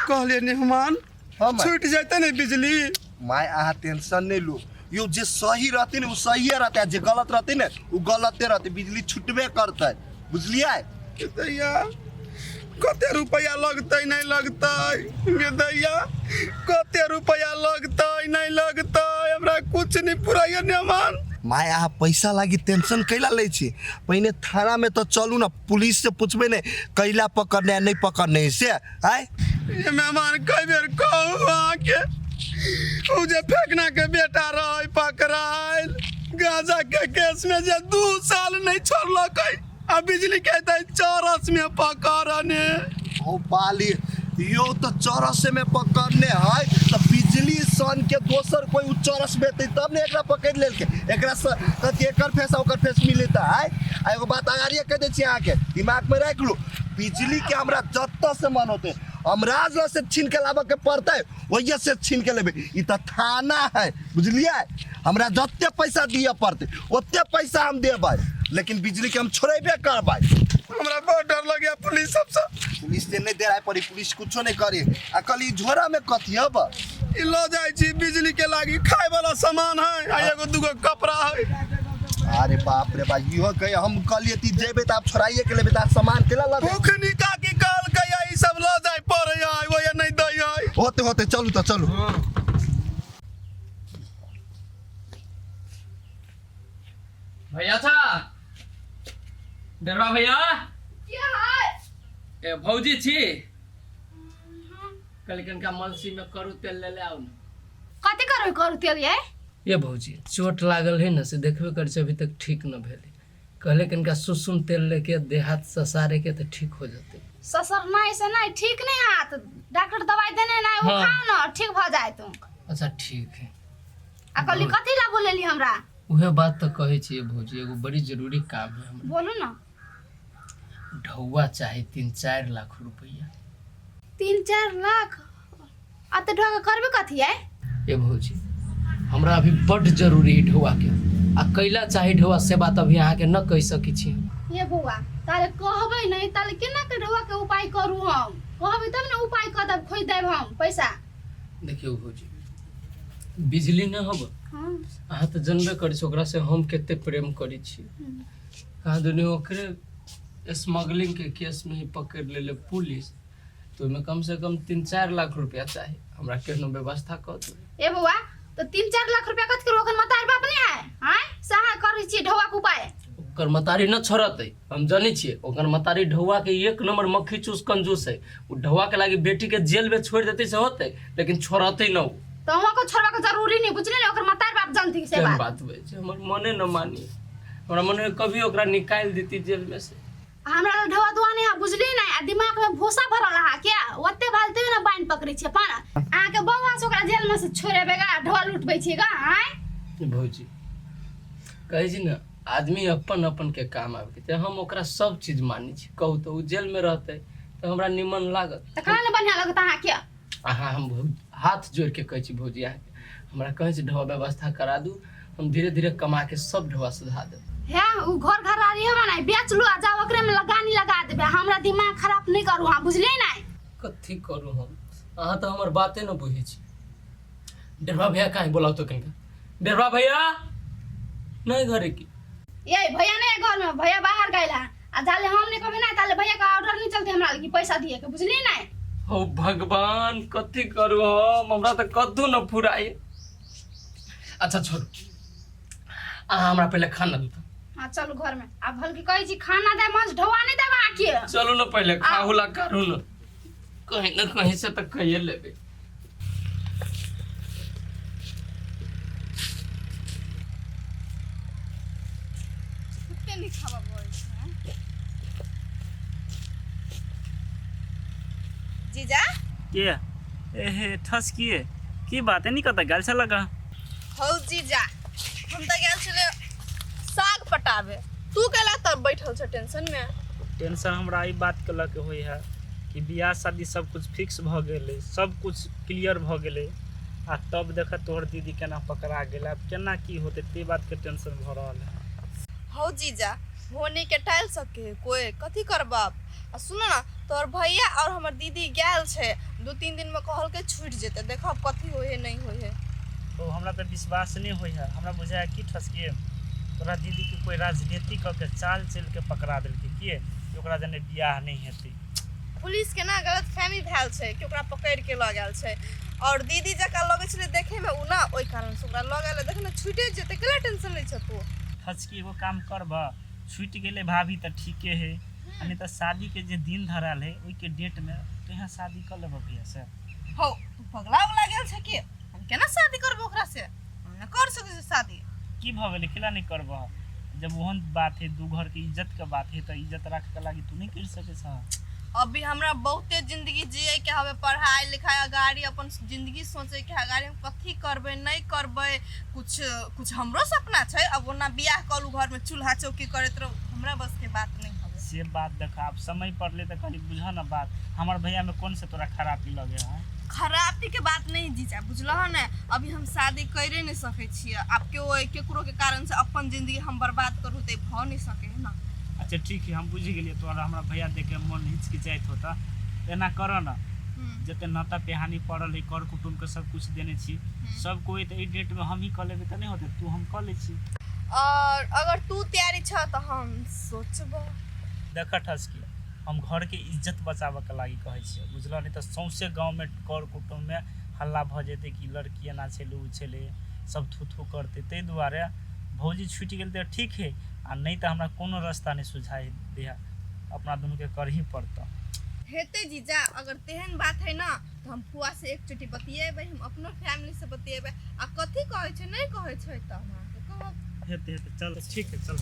कहलिए मेहमान। हाँ माय। छूट जेतै ने बिजली। माय, अहाँ टेंशन नहीं लू यो, जे सही रहते ने ओ सहिए रहते, आ जे गलत रहते ने ओ गलते रहते, बिजली छुटबे करते, बुझलियै? दैया, कते रुपया लगतै, नहीं लगतै? गे दैया, कते रुपया लगतै, नहीं लगतै? हमरा कुछ नहीं पुराइए मेहमान। माय, अहाँ पैसा लागी टेंशन कैला लै छी? पहिने थाना में तो चलू ना, पुलिस से पूछबे ने कैला पकड़ने आ नहीं पकड़ने से आय। ये मेहमान, कई बेर कहू अहाँके, उ जे फेकना के बेटा रहे पकड़ायल गांजा के केस में, जे 2 साल नहीं छोड़लकै, आ बिजली के तै चौरस में पकड़ने। ओ बाली यो, तो चौरस में पकड़ने है तो बिजली सन के दोसर कोई उ चौरस में एतै तब ने एकरा पकड़ लेलके। एकरा से कथी, एकर फेस आ ओकर फेस मिलेता है। आ एगो बात अगाड़िए कह दै छी, अहाँके दिमाग में राखि लू, बिजली के हमरा जतऽ से मन होते, हमरा लग से छीन के लाबऽ के पड़तै, ओहिए से छीन के लेबै। ई तऽ थाना है, बुझलियै? हमरा जते पैसा दिअ पड़तै ओते पैसा हम देबै, लेकिन बिजली के हम छोड़ेबे करबै। हमरा बहुत डर लगे पुलिस सबसे। पुलिस से नहीं डराय पड़ी, पुलिस कुछो नहीं करे। आ कल ई झोरा में कथी हब? ई ल जाइ छी, बिजली के लागी खाए वाला सामान है आ एगो दूगो कपड़ा है। अरे बाप रे बाप, इहो कहे हम कहलिए ती जेबे त आप छोड़ाइए के लेबे त आप सामान केला लगे। भूखनी काकी कहल के ई सब ल जाय पड़े है, वो ये नहीं दै है। होते होते, चलू त चलू। भैया था डरवा भैया। की है? ए भौजी छी, कल कनका मलसी में करू तेल ले ले आउ ने। कथी करबै करू तेल ये? ये भौजी, चोट लागल है ने से देखबे कर छी, अभी तक ठीक न भेलै। कहले कनका सुसुम तेल लेके देह हाथ ससारे के तो ठीक हो जते। ससरनाइ से नहीं ठीक नहीं हाथ, डॉक्टर दवाई देने नहीं वो। खाओ ना, ठीक भ जाए तुम। अच्छा ठीक है। आ कहली कथी ला बोलेली हमरा? उहे बात तो कहै छी भौजी, एगो बड़ी जरूरी काम है हमरा। बोलू ना। ढौआ चाही 3-4 लाख रुपया। 3-4 लाख? आ तऽ ढौआ करबे कथी है? ए भौजी, हमरा अभी बड्ड जरूरी है ढौआ के, आ कैला चाही ढौआ से बात अभी अहाँके न कहि सकै छी हम। ये बौआ, ताले कहबै नहीं ताले केना के ढौआ के उपाय करू? हम कहबै तब ने उपाय कऽ देब, खोजि देब हम पैसा। देखियौ भौजी, बिजली न हब। अहाँ तऽ जनबे करै छी ओकरा से हम कते प्रेम करै छी। कहाँ दुनू ओकरे स्मगलिंग के केस में ही पकड़ लेले पुलिस, तो ओहिमे कम से कम 3-4 लाख रुपया चाही हमरा, केहनो व्यवस्था कऽ दू। ए बौआ, तो 3-4 लाख रुपया कथी करू? ओकर मतार बाप नहीं है आँय से अहाँ करै छी ढौआ के उपाय? ओकर मतारी न छोड़तै, हम जनै छियै। ओकर मतारी ढौआ के एक नंबर मक्खी चूस कंजूस है। ओ ढौआ के लागी बेटी के जेल में छोड़ देतै से होतै, लेकिन छोड़तै न ओ। तो अहाँ को छोड़बा के जरूरी नहीं, बुझली ने? ओकर मतार बाप जानथिन से। केहन बात बात होइ छै, हमर मने न मानी। हमरा मन में कभी ओकरा निकालि देती जेल में से। हमरा लग ढौआ दुआ नहीं है, बुझली नहीं? आ दिमाग में भूसा भरल अहाँ के, ओते भालते ने बान्हि पकड़ै छियै पान। अहाँ के बौआ से ओकरा जेल में से छोड़ेबै गा, ढौआ लुटबै छियै गा आँय? भौजी, कहै छी ने, आदमी अपन अपन के काम आबि के, हम ओकरा सब चीज मानै छी। कहू तऽ ओ जेल में रहतै तऽ हमरा निमन लागत? तऽ कहाँ ने बढ़िआँ लगत अहाँके। अहाँ हम हाथ जोड़ के कहै छी भौजी अहाँके, हमरा कहै छी ढौआ व्यवस्था करा दू, हम धीरे धीरे कमा के सब ढौआ सुधा देब। हे, उ घर घर आ रही बनाई बेच लू आ जाओ, ओकरे में लगानी लगा देबे। हमरा दिमाग खराब नहीं करू अहाँ, बुझलियै नहीं? कथी करू हम, अहाँ तऽ हमर बाते न बुझै छी। डेढ़वा भैया कहाँ? बोलाउ तो कनिका। डेढ़वा भैया नहीं घरे की? ये भैया नहीं है घर में, भैया बाहर गए आ जाले हम नहीं कभी ना ताले भैया का ऑर्डर नहीं चलते हमरा लगी पैसा दिए के, बुझलियै नहीं? हो भगवान, कथी करू हम, हमरा तऽ कतहु न फुराइ। अच्छा छोड़ू, अहाँ हमरा पहिले खाना दू तऽ। हाँ चलू घर में। आ भलकी कहै छी खाना दे, मस ढौआ नहीं देब अहाँके। चलू ने, पहिले खाहू ला करू ने, कहीं न कहीं से तऽ कहिए लेबै। कुत्ते नहीं खावा बोल छै। जीजा। के एहे ठस किए, की बात है? नी कतऽ गेल छलक? हौ जीजा, हम तऽ गेल छलियै साग पटाबे। तू केला तब बैठल छ टेंशन में? टेंशन हमरा ई बात के लऽ के होइ है कि बियाह शादी सब कुछ फिक्स भऽ गेलै, सब कुछ क्लियर भऽ गेलै, आ तब देख तोहर दीदी केना पकड़ा गेल। आब केना की होतै, ते बात के टेंशन भऽ रहल है। हौ जीजा, होनी के टाइल सके है कोई कथी करबब। आ सुन ना, तोहर भैया और हमर दीदी गेल छै, 2-3 दिन में कहलकै छूटि जेतै, देखब कथी होइ है नहीं होइ है। तो हमरा तऽ विश्वास नहि होइ है, हमरा बुझाय की ठसके तोरा दीदी के कोई राजनीति कऽ के चाल चलि के पकड़ा देलकै किए कि ओकरा जने बियाह नहि हेतै। पुलिस के ना गलतफहमी भेल छै कि ओकरा पकड़ि के लऽ गेल छै, और दीदी जकाँ लगै छलै देखै में उ ना, ओहि कारण से ओकरा लऽ गेलै। देख ने छूटे जेतै, केला टेंशन लै छ तू? ठसकी एगो काम करब, छूटि गेलै भाभी तऽ ठीके है, आ नहि तऽ शादी के जे दिन धरायल है ओहिके डेट में तो यहाँ शादी कऽ लेबऽ भैया से। हौ तू पगला उगला गेल छै की? हम केना शादी करबो ओकरा से? हम ना कर सकै छी शादी। की भऽ गेलै, केला नहि करबह? जब ओहन बात है, दू घर के इज्जत के बात है, तऽ इज्जत राख के लागी तू नहि करि सकै छह? अभी हमरा बहुते जिंदगी जिए के हवे, पढ़ाई लिखाई अगाड़ी अपन जिंदगी सोचे के अगाड़ी हम कथी करबै नहीं करबै, कुछ कुछ हमरो सपना छै। अब ओना बियाह करू घर में चूल्हा चौकी करैत रहू, हमरा बस के बात नहीं हवे। से बात देख, आब समय पड़ले तऽ कनि बुझह न बात, हमर भैया में कौन से तोरा खराबी लगे है? खराबी के बात नहीं जीजा, बुझलह ने? अभी हम शादी करे नहीं सकै छियै, आब केओ केकरो के कारण से अपन जिंदगी हम बर्बाद करू तऽ भऽ नहीं सकै है ना। अच्छा ठीक है, हम बुझि गेलियै तोरा हमरा भैया देख के मन हिचकिचाइत होता, एना कर न, जते नाता पेहानी पड़ल है, कर कुटुम्ब के सब कुछ देने छी, सब कोई तऽ ई डेट में हम ही कऽ लेबै तऽ नहि होतै, तू हम कऽ लै छी। और अगर तू तैयारी छ तऽ हम सोचबो। देख ठसकी, हम घर के इज्जत बचाबऽ के लागी कहै छियै, बुझलह? नहि तऽ सौंसे गाँव में कर कुटुम्ब में हल्ला भऽ जेतै कि लड़की एना छलै ओ छलै, सब थू थू करतै। ताहि दुआरे भौजी छुटि गेल तऽ ठीक है, आ नहि तऽ हमरा कोनो रास्ता नहि सुझाइ दै है, अपना दुनूके करही पड़तऽ। हेतै जीजा, अगर तेहन बात है ना तऽ हम फुआ से एक चोटी बतियेबै, हम अपनो फैमिली से बतियेबै, आ कथी कहै छै नहीं कहै छै तऽ हम अहाँके कहब। हेतै हेतै, चल ठीक है, चल।